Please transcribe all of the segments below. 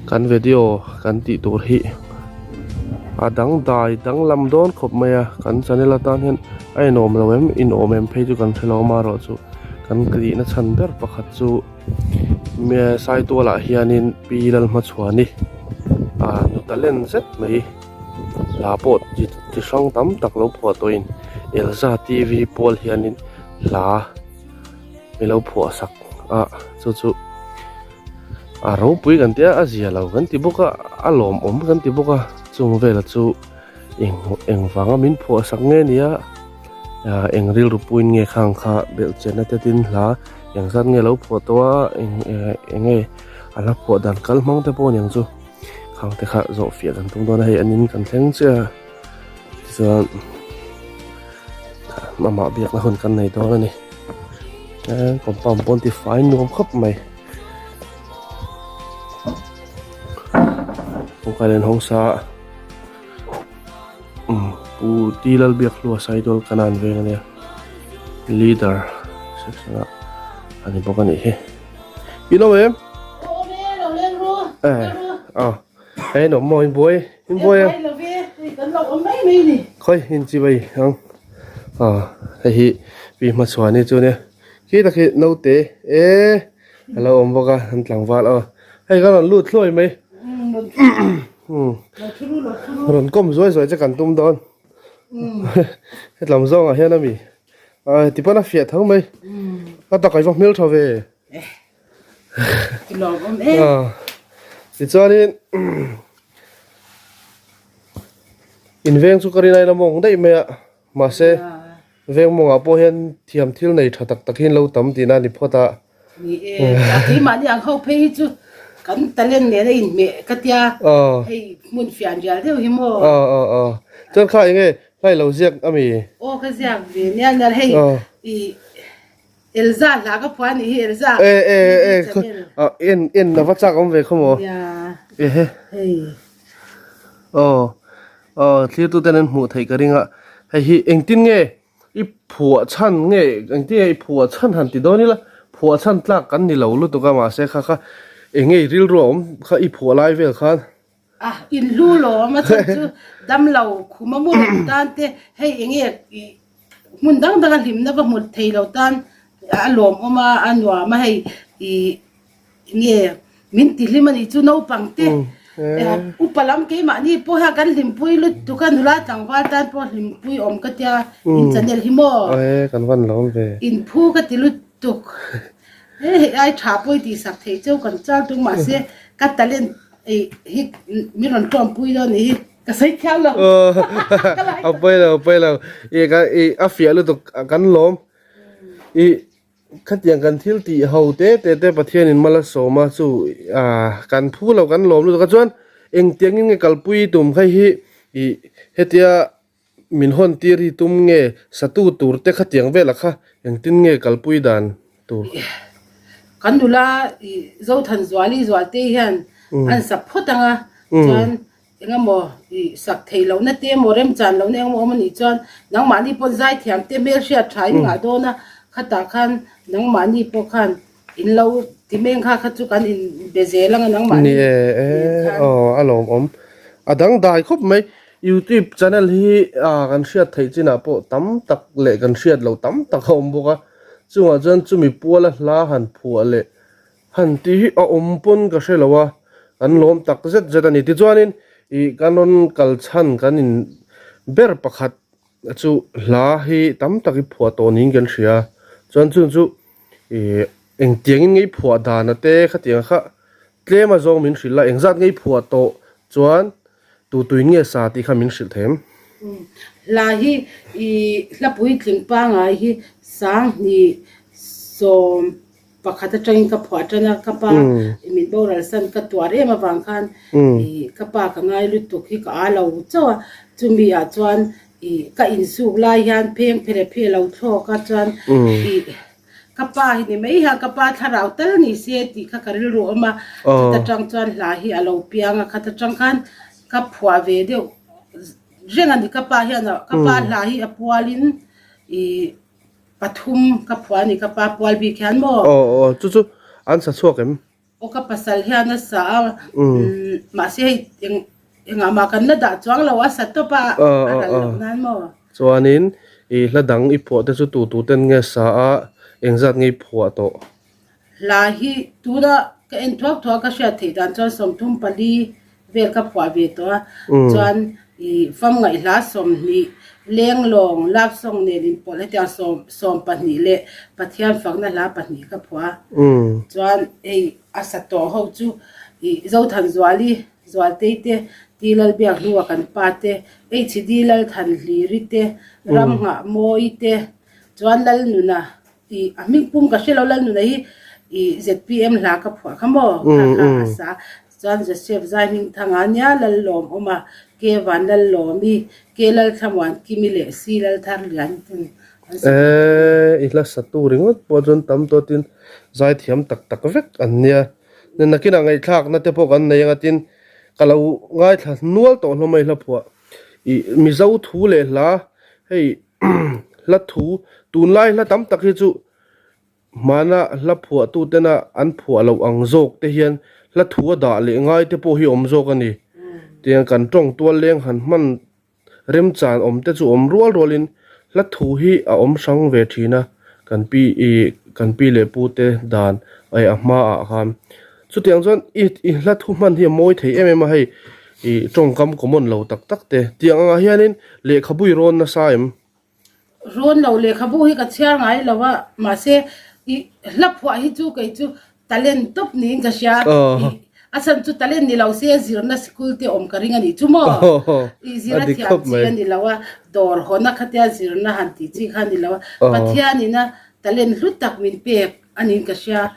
Kan video kan tih tur hi a dangdai danglam dawn khawp mai a kan channel atan hian a inawm lo em inawm em phei chu kan hre lo amaherawhchu kan tihna chhan ber pakhat chu Saitualah hianin Pi Lalhmachhuani ah nu talent zet mai hla pawh chi hrang tam tak lo phuah tawhin Elza T_V pawl hianin hla mi lo phuah sak a chu chu a ropui kan tia a zia lo kan ti bawk a a lawmawm kan ti bawk a chung velah chu eng eng vanga min phuah sak nge nia ah eng rilru puiin nge khang kha belh chenna te tin hla eng zat nge lo phuah tawh a eng eng nge a la phuah dan kal hmang te pawh aniang chu khang te kha zawh fiah kan tum dawn a hei an in kan thleng chiah a tichuan amah biakna hun kan nei dawn a ni compound pawn ti fai nuam khawp mai kawngka len hawng sa umm pu T Lalbiakhlua Saidol Kanan veng ania leader section ah a ni bawk a nih hi i lo em eh aw hei an awm maw inbuai inbuai a khawi inchi bai ang ah hei hi pi hmachhuani chu ania khi tak hi naute e a lo awm bawk a an tlangval aw hei ka rawn lut hluai mai rawn kawm zuai zuai che kan tum dawn hetlam zawngah hian a mi ah tipawn a fiah tho mai a takah i va hmel tha ve. Tichuanin in veng chu ka rin ain a mawng daih mai a mahse veng mawngah pawh hian thiam thil nei tha tak tak hi an lo tam tihna a ni phawt a. Ni e, a keimahni ang ho phei hi chu kan talent nen a inhmeh ka tia hei hmun fian rial deuh hi maw. Aw aw aw chuan kha enge hlai lo ziak a mi? Aw ka ziak ve nia nia hei i Elza hla ka phuah anih hi Elza. E e e a en en a va chak awm ve khaw maw. Ya. Ehe. Hei. Aw aw thlir tu ten an hmuh theih ka ring a hei hi engtin nge i phuah chhan nge engtin nge i phuah chhan han ti dawn ila phuah chhan tlak kan ni lo lutuk a mahse kha kha eng nge i rilru a awm kha i phuah lai vel khan. A inhlu lawm a chhan chu damlo khum a mu reng tan te hei eng nge i hmun dang dang a hlimna va hmu thei lo tan a lawmawm a a nuam a hei i nge min ti hlim a nih chu naupang te upa lam keimahni pawh hian kan hlimpui lutuk a nula tlangval tan pawh hlimpui awm ka tia in channel hi maw kan van lawm ve inphu ka ti lutuk he hei ai tha pawh i tihsak theih cheu kan chal tung mahse ka talent ei hi min rawn tawmpui dawn nih hi Ka sawi thiam lo. A pawi lo, a pawi lo. I ka i a fiah lutuk kan lawm. I khatiang kan thil tih ho te te te Pathianin mal a sawm a chu kan phu lo kan lawm lutuk a chuan engtiangin nge kalpui tum kha hi i hetia min hawn tir hi tum nge satu tur te khatiang velah kha engtin nge kalpui dan tur. Kan nula i Zothanzuali Zualtei hian an sa phawt ang a chuan Engemaw i sak theih lohna te emaw remchan lohna engemaw awm anih chuan nangmahni pawn zaithiam te hmelhriat tha in ngah dawn a, khatah khan nangmahni pawh khan in lo ti meng kha kha chu kan in be zel ang a nangmahni Ni e e khan. aw a lawmawm. A dangdai khawp mai. Youtube channel hi ah kan hriat theih chinah pawh tam tak leh kan hriat loh tam tak a awm bawk a, chungah chuan chumi puala hla han phuah leh Han tih hi a awm pawn ka hre lo a, kan lawm tak zet zet a ni. Tichuanin ih kan rawn kal chhan kan in ber pakhat chu hla hi tam tak i phuah tawh niin kan hria a, chuan chung chu ih engtiangin ngei phuah dana te khatiang kha tlem a zawng min hrilh a, engzat ngei phuah tawh chuan tu tuin nge sa tih kha min hrilh thei em? Hla hi ih hla puitling pangai hi 20 Pakhat atangin ka phuah tan a, ka pa min boral san ka tuar em avang khan ih ka pa ka ngai lutuk hi ka a lo chauh a, chumi ah chuan ih ka insuk lai hian pheng phe leh phe lo thlawk a chuan ih ka pa hi ni mai hian ka pa thlarau tal ni se tih kha ka rilru awm a, chuta tang chuan hla hi a lo piang a, khata tang khan ka phuah ve deuh reng a ni, ka pa hian ka pa hla hi a pualin ih. Pathum ka phuah a ni ka pa pual bik hian maw? Aw aw chu chu an sa chhuak em? Aw ka pasal hian a sa a, mahse hei eng engah mah kan la dah chuang lo a sa tawp a, a ral loh nan maw? Chuanin i hla dang i phuah te chu tu tu ten nge sa a, engzat nge i phuah tawh? Hla hi tuna ka en thuak thuak ka hriat theih dan chuan 34 vel ka phuah ve tawh a, chuan i famngaih hla 20, lenglawng, love song nen inpawlh hetiang sawm 12 leh Pathian fakna hla pahnih ka phuah a, chuan hei a sa tawh ho chu i Zothanzuali, Zualtei te, Ti Lalbiak hnua kan pa te, HD Lalthanhliri te, Ramnghahmawii te, chuan Lalnuna I a hming pum ka hre lo Lalnuna hi i zpm hla ka phuah kha maw kha kha a sa chuan Joseph zai hming thanga nia Lallawm awm a ke van Lallawmi ke Lalthlamuan Kimi leh si Lalthar Lian ten an sa Eee i hla satu ringawt pawh chuan tam tawh tin zai thiam tak tak vek an nia nakinah ngaihthlakna te pawh kan nei anga tin ka lo ngaithla nual tawh hlawm a i hla phuah i Mizo thu leh hla hei Hla thu, tunlai hla tam tak hi chu hmana hla phuahtu tena an phuah loh ang zawk te hian hla thu a dah leh ngai te pawh hi awm zawk a ni. Tiang kan tawng tual leng han hman remchan awm te chu awm rual rualin hla thu hi a awm hrang ve thin a, kan pi ih kan pi leh pu te dan eh a hmaah khan. Chutiang chuan i i hla thu hman hi a mawi thei em em a hei ih tawngkam common lo tak tak te tiang angah hianin lehkhabu i rawn nasa em? Rawn lo lehkhabu hi ka chhiar ngai lo a mahse i hla phuah hi chu kei chu talent tawp niin ka hria ih a chhan chu talent ni lo se zirna sikul te awm ka ring a nih chu maw i zir a thiam chi a ni lo a dawr hawn a khatia zirna han tih chi kha a ni lo a Pathianina talent hlu tak min pek A niin ka hria,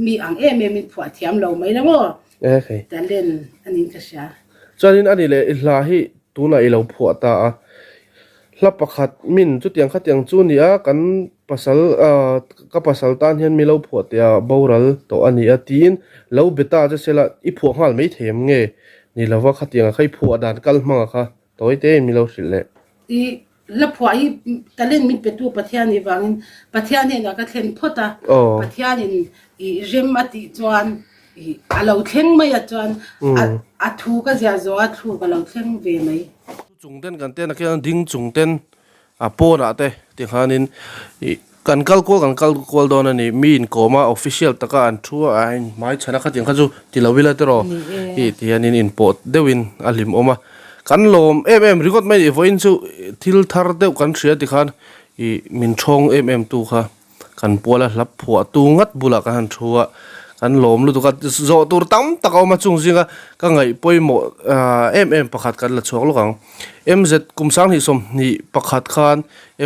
mi ang em em in phuah thiam lo mai la maw? Talent a niin ka hria. Chuanin a ni leh i hla hi tunah i lo phuah ta a, hla pakhat min chutiang khatiang chu ni a, kan pasal ka pasal tan hian mi lo phuah teh a boral tawh a ni a tiin lo be ta che sela i phuah nghal mai thei em nge ni lova khatiang kha i phuah dan kal hmanga kha tawi te in mi lo hrilh leh. I Hla phuah hi talent min petu Pathian nih vangin Pathian hnenah ka thlen phawt a, Pathianin i rem a tih chuan i a lo thleng mai a chuan a thu ka ziah zawh a thluk a lo thleng ve mai. Chung ten kan tena khian ding chung ten a pawnah te tikhanin ih kan kal kual kan kal kual dawn a ni mi inkawm a official taka an thu a a inhmai chhan a khatiang kha chu ti lo ila tiraw ih tihianin inpawh deuhin a hlim awm a kan lawm em em ringawt mai a ni vawiin chu thil thar deuh kan hria tikhan ih min thawng em em tu kha kan puala hla phuah tu ngat bulah kan han thu a kan lawm lutuk a zawh tur tam tak a awm a chung zinga ka ngaih pawimawh ah em em pakhat kan la chhuak lawk ang M_Z kum 2021 khan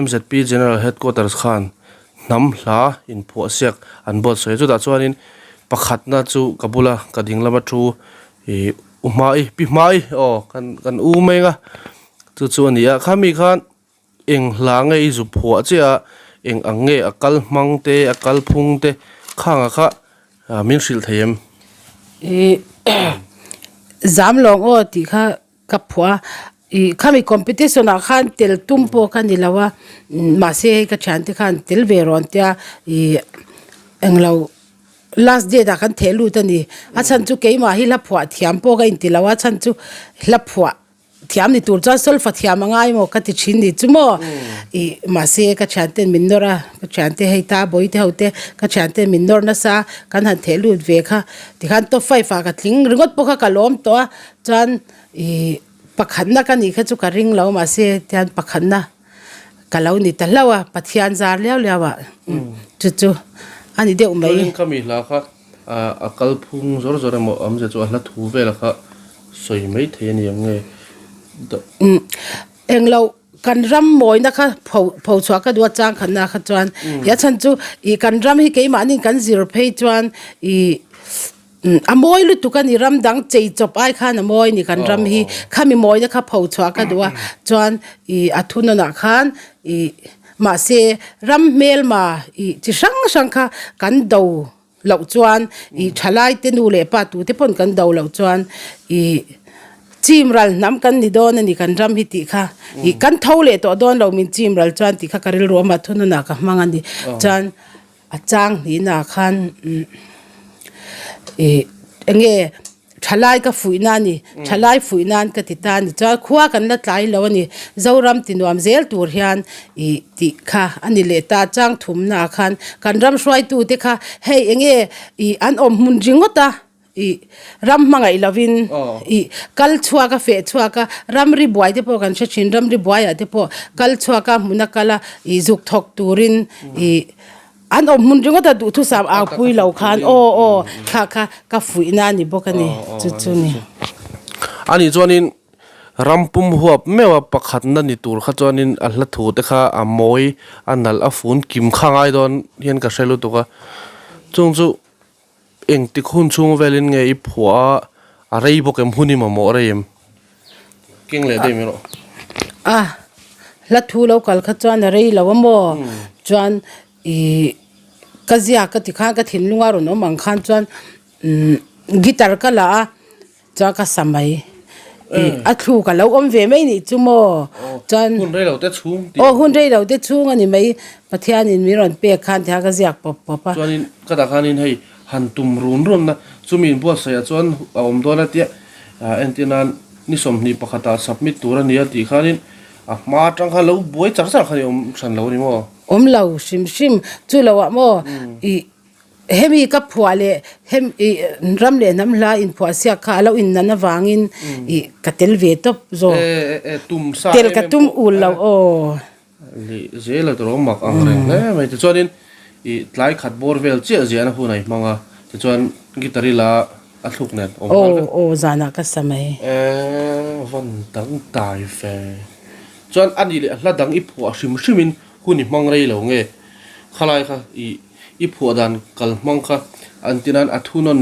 M_Z_P General Headquarters khan hnam hla inphuah siak an buatsawi a chutah chuanin pakhatna chu ka bula ka ding lama thu ih u hmai pi hmai aw kan kan u mai ang a chu chu a ni a khami khan Eng hla nge i zu phuah chiah a, eng ang nge a kal hmang te, a kal phung te khanga kha min hrilh thei em? Ih zam lawng aw tih kha ka phuah a, ih khami competition ah khan tel tum pawh ka ni lo a, mahse hei ka thiante khan tel ve rawn tia ih englo last date ah kan theh lut a ni, a chhan chu keimah hi hla phuah thiam pawh ka inti lo a, a chhan chu hla phuah Thiam ni tur chuan solfa thiam a ngai maw ka ti thin ni chu maw ih mahse ka thianten min nawr a ka thiante hei ta bawi te ho te ka thianten min nawr nasa kan han theh lut ve kha tikhan top five ah ka tling ringawt pawh kha ka lawm tawh a chuan ih pakhatna ka nih kha chu ka ring lo mahse tihian pakhatna Ka lo ni ta hlauh a, Pathian zar liau liau ah chu chu a ni deuh mai. Chuanin khami hla kha a kal phung zawr zawr emaw awmzia chu a hla thu vel kha sawi mai thei a ni ang nge? Englo kan ram mawina kha pho pho chhuah ka duh a chang khatna kha chuan i a chhan chu ih kan ram hi keimahni kan zir phei chuan ih A mawi lutuk a ni, ram dang chei chawp ai khan a mawi a ni kan ram hi. Khami mawina kha pho chhuah ka duh a, chuan ih a thunawnah khan ih mahse ram hmelma ih chi hrang hrang kha kan do loh chuan ih thalai te nu leh pa tute pawn kan do loh chuan ih chim ral hnam kan ni dawn a ni kan ram hi tih kha ih kan tho leh tawh dawn lo min chim ral chuan tih kha ka rilru awm a, thunawnah ka hmang a ni. Chuan. A chang hnihna khan. Ih enge thalai ka fuih na a ni, thalai fuih nan ka ti ta a ni. Chuan khua kan la tlai lo a ni, Zoram ti nuam zel tur hian ih tih kha a ni leh ta. Chang thumna ah khan kan ram hruaitu te kha hei enge ih an awm hmun ringawt a. Ih ram hmangaih lovin ih kal chhuak a feh chhuak a, ramri buai te pawh kan hre thin, ramri buaiah te pawh kal chhuak a hmuna kal a ih zuk thawk turin ih an awm hmun ringawt a duhthusam au pui lo khan aw aw kha kha ka fuihna a ni bawk a ni chu chu ni. Anih chuanin ram pum huap meuh a pakhatna ni tur kha chuanin a hla thu te kha a mawi a nalh a fun kim kha ngai dawn hian ka hre lutuk a chung chu Engtik hun chhung velin nge i phuah a, a rei bawk em hun i mamawh rei em? Keng leh daih mai rawh. A, hla thu lo kal kha chuan a rei lo a maw? Chuan ih ka ziak ka ti khan ka thinlung a rawn awm ang khan chuan umm guitar ka la a, Chuan ka sa mai. Ih a thluk a lo awm ve mai nih chu maw? Chuan Hun rei lo te chhung tih. Aw hun rei lo te chhung a ni mai. Pathianin min rawn pek khan tihian ka ziak pawp pawp a. Chuanin ka dah khanin hei han tum run run na chumi inbuatsaih ah chuan a awm dawn a tia entir nan ni 21 ah submit tur a ni a tih khanin a hma atang khan lo buai char char khan i awm hran lo a ni maw? Awm lo hrim hrim. Chu lo ah maw ih Hemi ka phuah leh hem ih ram leh hnam hla inphuah siak kha a lo innan avangin ih ka tel ve tawp zawk. Tel ka tum ul lo aw. Leh zel a tawrh mak ang reng hle mai. Tichuanin ih tlai khat bawr vel chiah ziahna hun a i hmang a, tichuan guitar ila a thluk nen awm nghal vek. Aw aw zanah ka sa mai. Eee van dang dai ve. Chuan a nih leh a hla dang i phuah hrim hrimin hun i hmang rei lo nge khalai kha ih. I phuah dan kal hmang kha an ti nan a thunawn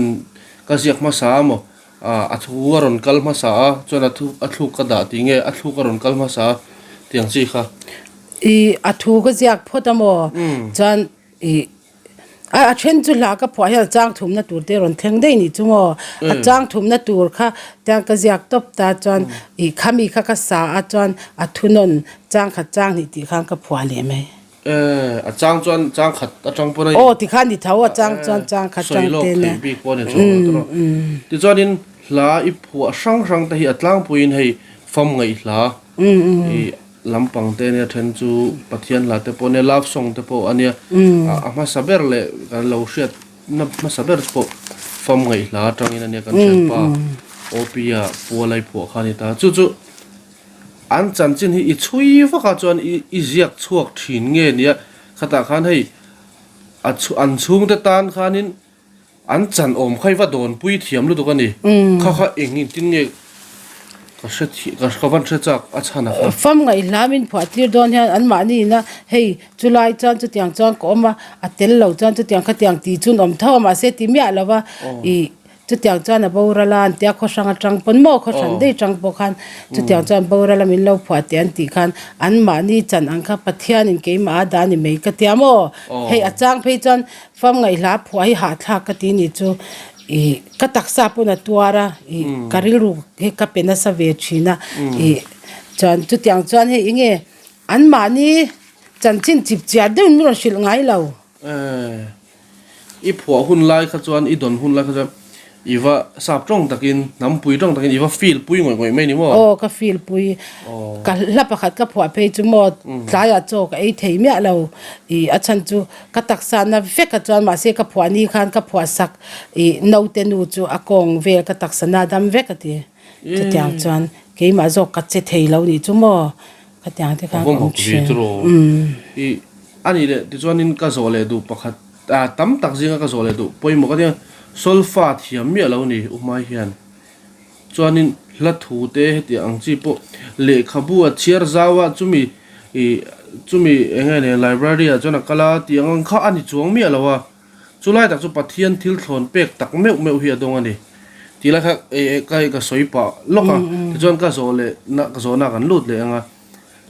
ka ziak hmasa a maw? A thu a rawn kal hmasa a, chuan a thu a thluk ka dah tih nge a thluk a rawn kal hmasa a tih ang chi kha. I a thu ka ziak phawt a maw? Chuan i a a then chu hla ka phuah hian a chang thumna tur te a rawn thleng daih nih chu maw? A chang thumna tur kha tiang ka ziak tawp ta chuan i khami kha ka sa a chuan a thunawn chang khat chang hnih tih khan ka phuah leh mai. Eh, a chang chuan chang khat atang pawn a Aw, tikhan ni tho, a chang chuan chang khat atang te nia. Sawi lawk theih bik pawh a ni chuang lo tawh. Tichuanin hla i phuah hrang hrang te hi a tlangpuiin hei fam ngaih hla i lampang te ania then chu Pathian hla te pawh ania love song te pawh ania a hmasa ber leh kan lo hriat na hmasa ber pawh fam ngaih hla atangin ania kan thianpa OP-a puala i phuah kha a ni ta. Chu chu An chanchin hi i chhui vak a chuan i i ziak chhuak thin nge nia khatah khan hei a an chhungte tan khanin an chan awm kha i va dawnpui thiam lutuk a ni kha kha eng engtin nge ka hre thih ka van hre chak a chhan a kha. Fam ngaihhla min phuah tir dawn hian anmahni ina hei chulai chuan chutiang chuan ka awm a a tel lo chuan chutiang khatiang tih chu an awm tho a mahse ti miah lo va ih Chutiang chuan a boral a, an tia khaw hrang atang pawn maw khaw hran daih atang pawh khan chutiang chuan boral a min lo phuah teh an tih khan anmahni chan ang kha Pathianin keimah a dah a ni mai ka tia maw? Hei a chang phei chuan fam ngaihhla phuah hi hahthlak ka ti ni chu ih ka taksa pawn a tuar a ih ka rilru hi ka pe nasa ve thin a ih chuan chutiang chuan hei enge anmahni chanchin chip chiar deuhin min rawn hrilh ngai lo. I phuah hun lai kha chuan, i dawn hun lai kha chuan i va sap tawng takin, hnampui tawng takin i va feel pui ngawih ngawih mai ni maw? Aw, ka feel pui. Ka hla pakhat ka phuah phei chu maw, tlaiah chaw ka ei thei miah lo. I a chhan chu ka taksa na vek a chuan mahse ka phuah ni khan ka phuah sak i naute nu chu a kawng vel ka taksa na dam vek a ti. Chutiang chuan keimah zawk ka che thei lo nih chu maw. Khatiang te khan ka awm thin. I a nih leh tichuanin ka zawh leh duh pakhat ah tam tak zinga ka zawh leh duh pawimawh ka tia solfa thiam miah lo ni Umai hian chuanin hla thu te hetiang ang chi pawh lehkhabu a chhiar zau a chumi ih chumi eng nge nia library ah chuan a kal a tih ang ang kha a ni chuang miah lo a. Chu lai tak chu Pathian thil thlawn pek tak meuh meuh hi a dawng a ni. Tih lai kha ka ka sawi pah lawk a, tichuan ka zawh leh na ka zawhna kan lut leh ang a.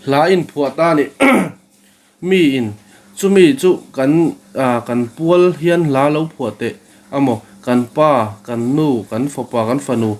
Hla inphuah ta nih mi in chumi chu kan kan pual hian hla lo phuah teh a maw, kan pa, kan nu, kan fapa, kan fanu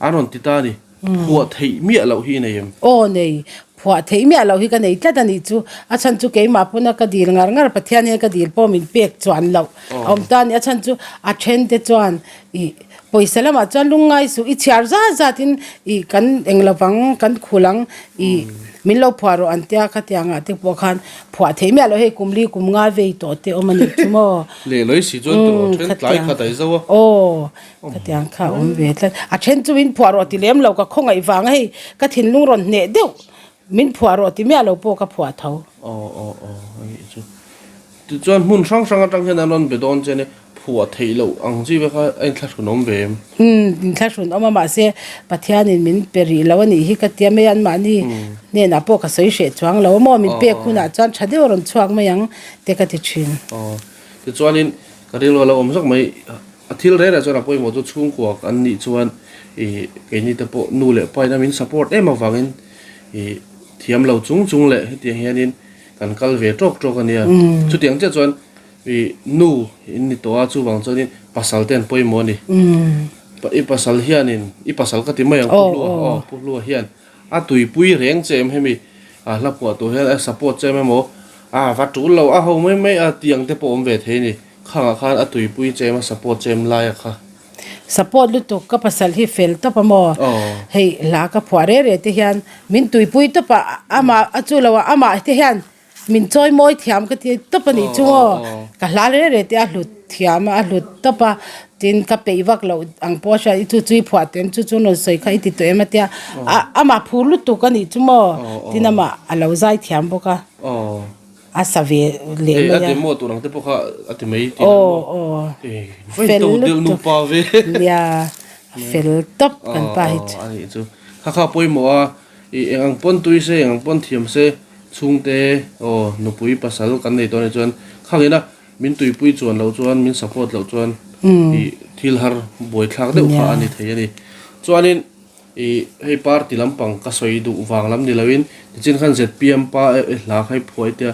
an rawn ti ta a ni. Phuah theih miah loh hi i nei em? Aw nei. Phuah theih miah loh hi ka nei tlat a nih chu. A chhan chu keimah pawna ka dil ngar ngar Pathian hian ka dil pawh min pek chuan loh a awm ta a ni. A chhan chu a then te chuan ih pawisa lamah chuan lungngai suh i chhiar zat zat in ih kan eng lovang kan khul ang ih min lo phuah rawh an tia khatiangah te pawh khan phuah theih miah loh hei kum li kum nga vei tawh te awm a nih chu maw. Lehlawi si chuan tawh then tlai khat a i zo a. Aw. Khatiang kha a awm ve tlat. A then chu min phuah rawh ti lem lo ka khawngaih vang a hei ka thinlung rawn hneh deuh min phuah rawh ti miah lo pawh ka phuah tho. Aw aw aw a nih chu. Tichuan hmun hrang hrang atang hian an rawn be dawn che nia phuah theih loh ang chi ve kha a inthlahrun awm ve em? Umm inthlahrun awm a mahse Pathianin min pe rih lo a nih hi ka tia mai a anmahni hnenah pawh ka sawi hreh chuang lo a maw min pek hunah chuan tha deuh a rawn chhuak mai ang te ka ti thin. Aw tichuanin ka rilru a lo awm zawk mai. A thil reng reng chuan a pawimawh chu chhungkua an nih chuan ih keini te pawh nu leh pa ina min support em avangin ih thiam lo chung chung leh hetiang hianin kan kal ve tawk tawk a nia. Chutiang chiah chuan ih nu in ni tawh a chuvang chuanin pasal te an pawimawh a ni. I pasal hianin i pasal ka ti mai ang Pu Hlua aw Pu Hlua hian a tuipui reng che em hemi a hla phuah tur hian a support che em emaw a va tul lo a ho mai mai a tiang te pawh awm ve thei a ni. Khangah khan a tuipui chem a support chem lai a kha. Support lutuk ka pasal hi fel tawp a maw? Hei hla ka phuah reh reh te hian min tuipui tawp a amah a chu lo a amah te hian min chawi mawi thiam ka ti tawp a nih chu maw? Ka hla reh reh te a hlut thiam a a hlut tawp a tin ka peih vak loh ang pawh a hriat i chu chu i phuah tawh em chu chu rawn sawi kha i ti tawh em a tia amah phur lutuk a nih chu maw? Tin amah a lo zai thiam bawk a. A sa ve leh mai a. A demo tur ang te pawh kha a ti mai tih ang maw? Aw aw. Fel lutuk. Nupa ve. Nia fel tawp kan pa hi chu. Aw a nih chu. Kha kha pawimawh a i eng ang pawn tui se eng ang pawn thiam se chhungte aw nupui pasal kan nei tawh a nih chuan khangin a min tuipui chuan loh chuan min support loh chuan i thil har buaithlak deuh kha a ni thei a ni. Chuanin. Ih, hei party lampang ka sawi duh vang lam ni loin tichin khan zpm pa e hla kha i phuah i tia.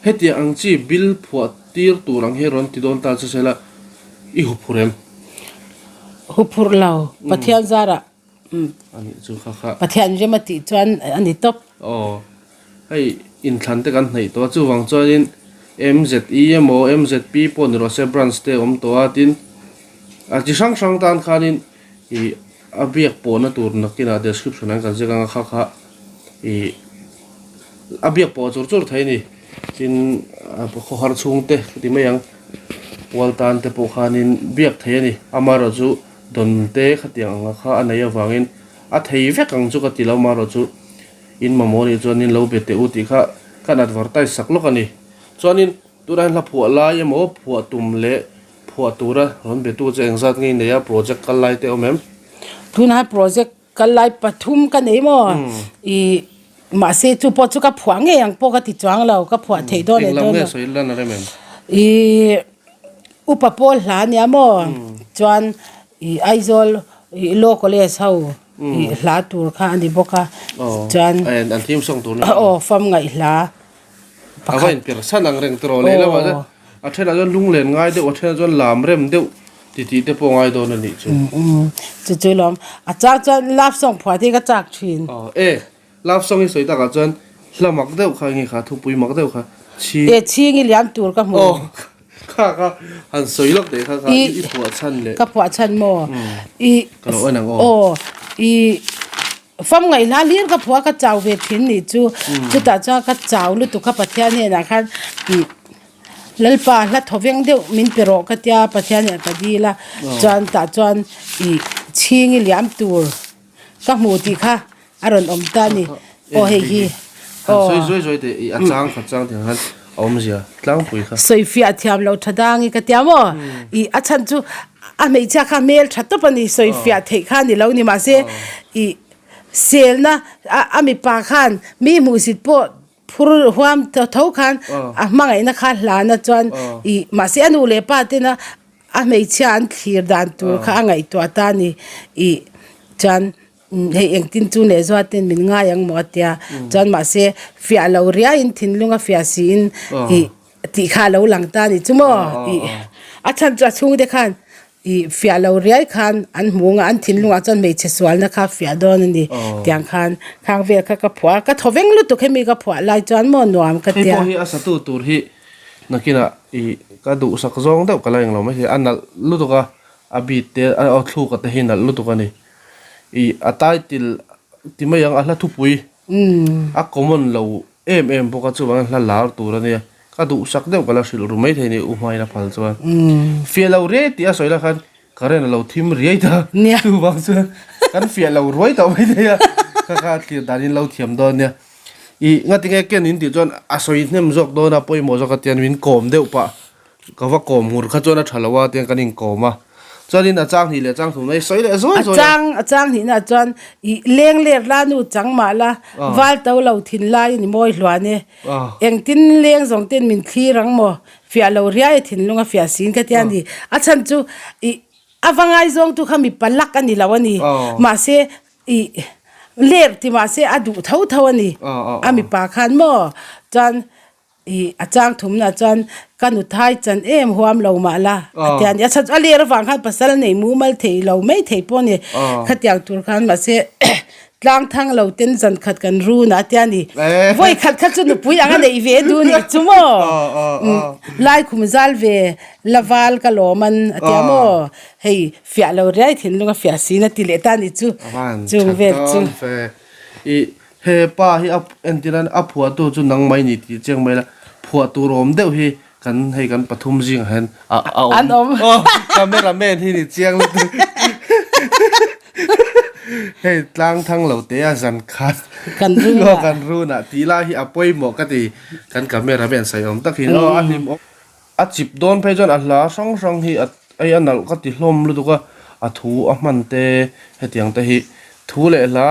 Hetiang ang chi bill phuah tir tur ang hi rawn ti dawn ta che sela i huphurh em? Huphurh lo, Pathian zarah A nih chu kha kha. Pathian rem a tih chuan a ni tawp. Aw, hei inthlan te kan hnaih tawh a, chuvang chuanin MZE emaw MZP pawh ni rawh se branch te awm tawh a, tin a chi hrang hrang tan khanin ih a biak pawhna tur nakinah description an kan ziak ang a kha kha ih a biak pawh chur chur thei a ni tin a khawhar chhungte ka ti mai ang pual tan te pawh khanin biak thei a ni amaherawhchu dawn te khatiang anga kha a neih avangin a thei vek ang chu ka ti lo amaherawhchu in mamawh anih chuan in lo be teh u tih kha kan advertise sak lawk a ni chuanin tunah hian hla phuah lai emaw phuah tum leh Phuah tura rawn betu chu engzat nge i nei a, project kal lai te awm em? Tunah project kal lai pathum ka nei maw? I mahse chu pawh chu ka phuah ngei ang pawh ka ti chuang lo, ka phuah theih dawn leh dawn lo. Englam nge sawi lan a rem em? I upa pawl hla ania maw? Chuan i Aizawl i Law College ho i hla tur kha a ni bawk a, chuan An theme song tur aw famngaih hla. A va inper san ang reng tawh leh lamah chuan a thenah chuan lunglen ngai deuh a thenah chuan lam rem deuh ti tih te pawh ngai dawn a nih chu. Chu chu lawm a chak chuan love song phuah te hi ka chak thin. Aw e love song hi sawi takah chuan hla mak deuh kha enge kha thupui mak deuh kha chhi. E chhing i liam tur ka hmu. Aw kha kha han sawi lawk teh kha kha i phuah chhan leh. Ka phuah chhan maw i. Ka lo en ang aw. Aw i. Fam ngaihla hlir ka phuah ka chau ve thin nih chu chutah chuan ka chau lutuk kha Pathian hnenah khan ih Lalpa hla thaw veng deuh min pe rawh ka tia Pathian hnenah ka dil a chuan tah chuan ih chhing i liam tur ka hmu tih kha a rawn awm ta a ni aw hei hi aw sawi zuai zuai teh ih a chang khat chang tih ang khan a awmzia tlangpui kha sawifiah thiam lo tha dang i ka tia maw ih a chhan chu A hmeichhia kha hmel tha tawp a ni, sawifiah theih kha a ni lo ni mahse ih selna a a mipa khan mi hmuhsit pawh phur huam ta tho khan a hmangaihna kha hlana chuan ih mahse a nu leh pa tena a hmeichhia an thlir dan tur kha a ngaihtuah ta a ni ih chuan hei engtin chu leh zuat ten min ngai ang maw a tia chuan mahse fiah lo riaiin thinlung a fiah siin ih tih kha a lo lang ta a ni chu maw ih a chhan chu a chhungte khan. I fiah lo riai khan an hmu anga an thinlungah chuan hmeichhe sualna kha fiah dawn a ni tiang khan khang vel kha ka phuah a ka thaw veng lutuk hemi ka phuah lai chuan maw nuam ka Hei tia. pawh hi a satu tur hi nakinah i ka duhsak zawng deuh ka la englo mai thei a nalh lutuk a a beat te a aw thluk a te hi nalh lutuk a ni i a title ti mai ang a hla thupui a common lo em em bawk a chuvangin hla lar tur a nia. Ka duhsak deuh ka la hrilh ru maithei ni u hmain a phal chuan fiah lo riai tih a sawi lah khan current a lo thim riai ta chuvang chuan kan fiah lo ruai tawh maithei a kha kha thlir danin lo thiam dawn nia ih ngatinge ken in tih chuan a sawi hnem zawk dawn a pawimawh zawk a tian min kawm deuh pah ka va kawm ngur kha chuan a tha lo a tiang kan inkawm a. Chuanin a chang hnih leh chang thum mai sawi leh zuai zuai a. A chang a chang hnihna chuan i leng let la nu chang mah la val to lo thin lai ni mawi hluan e. Engtin leng zawng ten min thlir ang maw? Fiah lo riai a thinlung a fiah sin ka tia ni. A chhan chu i a va ngaizawng tu kha mipa lak a ni lo a ni. Mahse i ler ti mahse a duh tho tho a ni. A mipa khan maw? Chuan Ih a chang thumna chuan ka nu thai chan em huam lo mah la a ti a ni. A chhan chu a ler avang khan pasal nei mumal thei lo mai thei pawh a ni. Khatiang tur khan mahse tlang thang lo ten zan khat kan run a a ti a ni. Vawi khat kha chu nupui ang a neih ve duh nih chu maw? Lai khum zal ve la val ka lawm an a ti a maw? Hei fiah lo riai thinlung a fiah sin a ti leh ta a ni chu. Chung vel chu. He pa hi a entir a a phuahtu chu nang mai ni tih chiang mai la, phuah tur awm deuh hi kan hei kan pathum zingah hian a a awm. An awm. Aw camera man hi ni chiang lutuk. Hei tlang thang lo te a zan khat Kan run ah. Kan run ah tih lai hi a pawimawh ka ti. Kan camera man sawi awm tak hi aw a hlim awm. A chip dawn phei chuan a hla hrang hrang hi a ei a nalh ka ti hlawm lutuk a, a thu a hman te hetiang te hi thu leh hla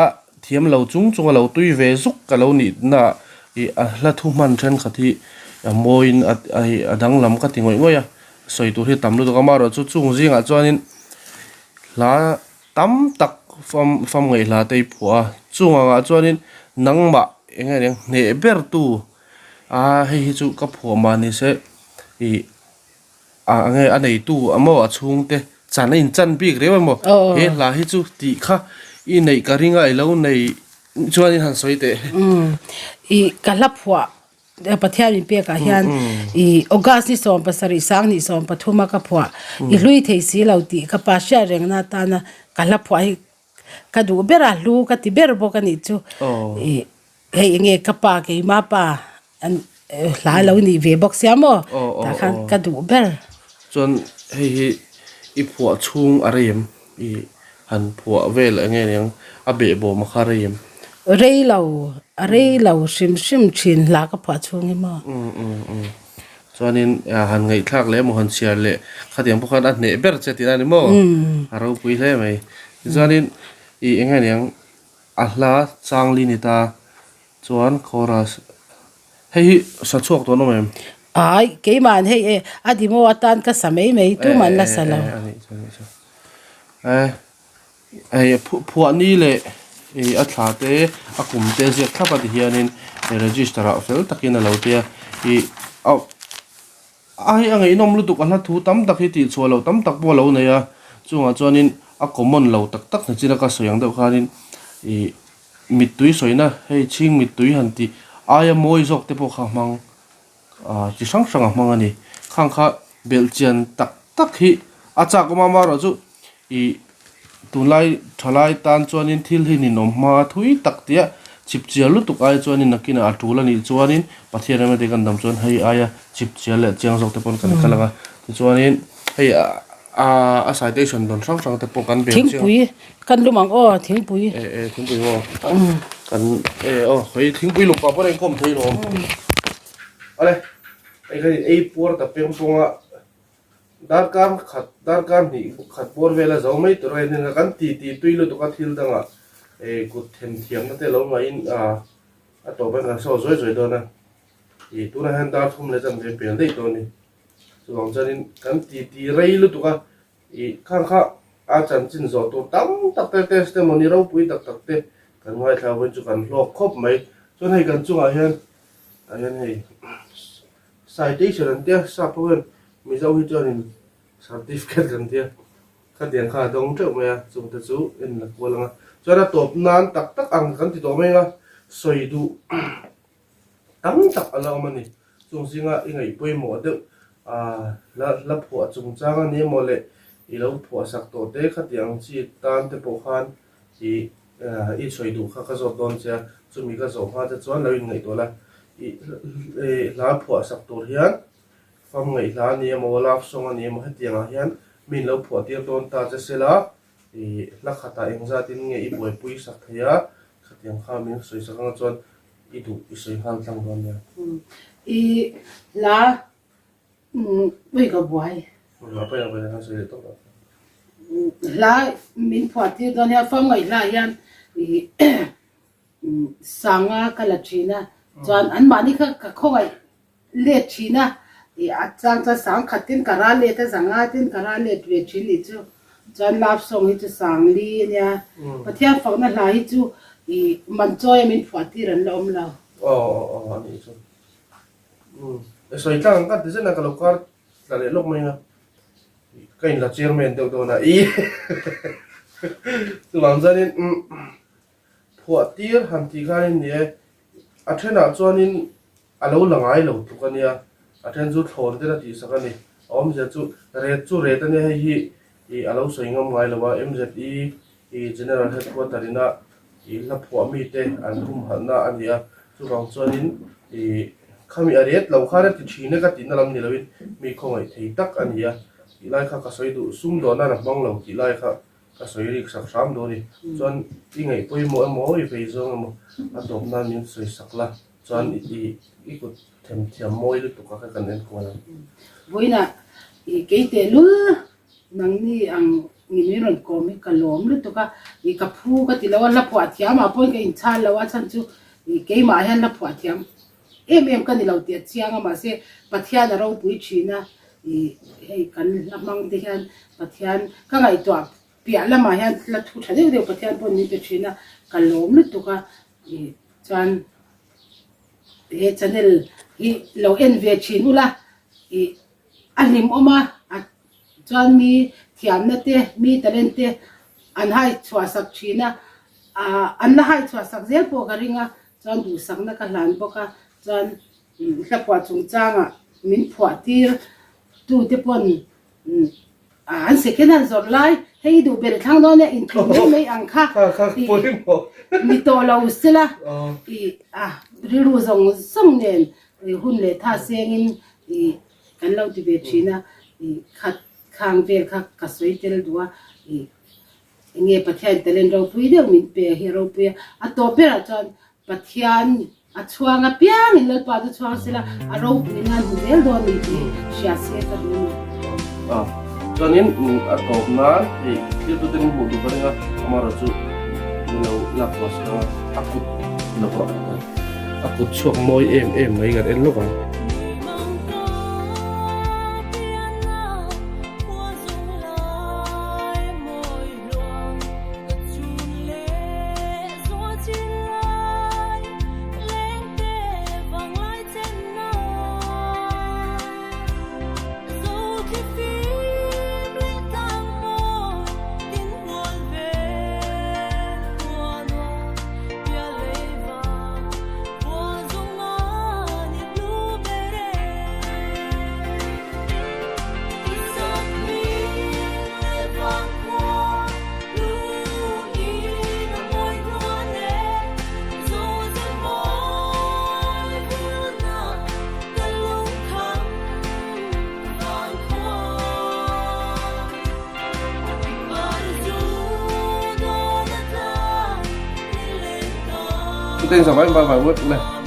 Thiam lo chung chung a lo tui ve zuk ka lo nih na ih a hla thu hman thenkhat hi a mawiin a a danglam ka ti ngawih ngawih a, sawi tur hi a tam lutuk a, amaherawhchu chung zingah chuanin hla tam tak fam fam ngaih hla te hi phuah a, chung angah chuanin nangmah eng nge niang hneh ber tu a hei hi chu ka phuah mah ni se ih. A nge a neitu a maw a chhungte chan a inchan bik reuh emaw he hla hi chu tih kha i neih ka ring a i lo nei chuan in han sawi teh. I ka hla phuah Pathian in pekah hian i August ni 17 sang ni 13 a ka phuah i hlui thei si lo tih ka pa hriat rengna atana ka hla phuah hi ka duh ber a hlu ka ti ber bawk a nih chu i hei enge ka pa keima pa an hla lo nih ve bawk sia maw tah khan ka duh ber. Chuan hei hi i phuah chhung a rei em i han phuah vel enge niang a behbawm a kha rei em. Rei lo a rei lo hrim hrim thin hla ka phuah chhung hi maw. Chuanin han ngaihthlak leh emaw han chhiar leh khatiang pawh khan a hneh ber che tihna a ni maw? A ropui hle mai. Tichuanin ih eng nge niang a hla changli ni ta chuan chorus hei hi sa chhuak tawh an awm em? Ai keimah hei e a demo atan ka sa mai mai tumah an la sa lo. E a nih chu a nih chu. E Hei phuah ni leh ih a thla te a kum te ziak thlap a ti hianin register ah fel takin a lo tia ih a a hei a ngaihnawm lutuk a hla thu tam tak hi tih chhuah loh tam tak pawh a lo nei a chungah chuanin a common lo tak tak ni chin a ka sawi ang deuh khanin ih mittui sawina hei chhing mittui han tih aia mawi zawk te pawh kha a hmang. Ah chi hrang hrang a hmang a ni. Khang kha belh chian tak tak hi a chak awm a, amaherawh chu ih tunlai thalai tan chuanin thil hi ninawm hma a thui tak tia chip chial lutuk ai chuanin nakinah a tul a nih chuanin Pathian rem ati kan dam chuan hei aia chip chial leh chiang zawk te pawn kan kal ang a, tichuanin hei ah a citation dawn hrang hrang te pawh kan bel chiang. Thingpui kan lum ang aw thingpui. E e thingpui maw kan e aw hei thingpui lum pah pawn a inkhawm thei lawm. Ale hei khan ei puar ta peng pawng a darkar khat darkar hnih khat puar vel a zo mai tur a in kan ti ti tui lutuk a thil dangah e kut them thiamna te lo ngaihin ah a tawp a kan saw zuai zuai dawn a ih tunah hian dar thum leh chan ve pel daih tawh a ni chuvang chuanin kan ti ti rei lutuk a Ih khang kha a chanchin zawh tur tam tak te testimony ropui tak tak te kan ngaithla vawiin chu kan hlawk khawp mai. Chuan hei kan chungah hian ah hian hei citation an tia sap ho hian Mizo hi chuanin certificate kan tia. Khatiang kha a dawng teuh mai a, chungte chu en la kual ang a. Chuan a tawp nan tak tak ang kan ti tawh mai ang a, sawi duh tam tak a la awm a ni. Chung zinga i ngaih pawimawh deuh hla hla phuah chungchang a ni emaw leh i lo phuah sak tawh te khatiang ang chi tan te pawh khan i i sawi duh kha ka zawt dawn che a, chumi ka zawh hma che chuan lo inngaihtuah la. I hla phuah sak tur hian Fam ngaih hla a ni emaw, love song a ni emaw hetiang ah hian mi in lo phuah tir dawn ta che sela, i hla khatah engzat in nge i buaipui sak thei a, khatiang kha min sawi sak anga chuan i duh i sawi nghal tlang dawn nia. I hla ui ka buai. A pawi ang pawi ang sawi leh tawp ang. Hla min phuah tir dawn hian fam ngaih hla hian i sanga ka la thin a, chuan anmahni kha ka khawngaih Let thin a, i a chang chuan sang khat tin ka ral let a, zanga tin ka ral let ve thin nih chu. Chuan love song hi chu sang li a nia. Pathian fakna hla hi chu i man chawi a min phuah tir an la awm lo. Aw aw aw a nih chu. Umm e sawi tlang ang ka ti zen a ka lo kar tla leh lawk mai a. Ka in la chairman deuh dawn a i chuvang chuanin umm phuah tir han tih khanin ni e a thenah chuanin A lo la ngai lo tluk a nia, a then chu thlawn ten a tihsak a ni. A awmzia chu ret chu ret a nia, hei hi ih a lo sawi ngam ngai lo a, MZE ih General Headquarter ina ih hla phuah mite an humhalhna a ni a, chuvang chuanin ih khami a ret lo khan a ti thin e ka tihna lam ni loin mi khawngaih thei tak a ni a tih lai kha ka sawi duh, sumdawn a hmang lo tih lai kha ka sawi rik sak hram dawn a ni. Chuan i ngaih pawimawh emaw i vei zawng emaw a tawp nan min sawi sak la. Chuan i i kut themthiam mawi lutuk a kha kan enkual ang. Vawiinah i kei tehlul nangni ang ngi min rawn kawm hi ka lawm lutuk a, i ka phu ka ti lo a, hla phuah thiam ah pawhin ka inchhal lo a, chhan chu i keimah hian hla phuah thiam em em ka ni lo tih a chiang a, mahse Pathian a ropui thin a, i hei kan hla hmang te hian Pathian ka ngaihtuah piah lamah hian hla thu tha deuh deuh Pathian pawhin min pe thin a, ka lawm lutuk a, i. Chuan he channel hi lo en ve thin ula ih a hlimawm a, chuan mi thiamna te mi talent te an hai chhuah sak thin a, ah an la hai chhuah sak zel pawh ka ring a, chuan duhsakna ka hlan bawk a, chuan hlaphuah chungchangah min phuah tir tute pawn An second hand zawrh lai hei i duh ber i thlang dawn e inthih mai mai ang kha tih ni tawh lo sela i a rilru zawng zawng nen i hun leh tha sengin i kan lo ti ve thin a i khat khang vel kha ka sawi tel duh a i enge Pathian talent ropui deuh min pe hi a ropui a a tawp berah chuan Pathian a chhuang apiangin Lalpa chu chhuang sela a ropui nan hmu zel dawn ni tih hria se ka duh a ni. A, chuanin a tawp nan hei thiltute min hmuh duh ka ring a, amaherawhchu min lo lak tawh si ang a, a kut lo a kut chhuak mawi em em mai kan en lawk ang. Chuteng zawh mai mai mai le.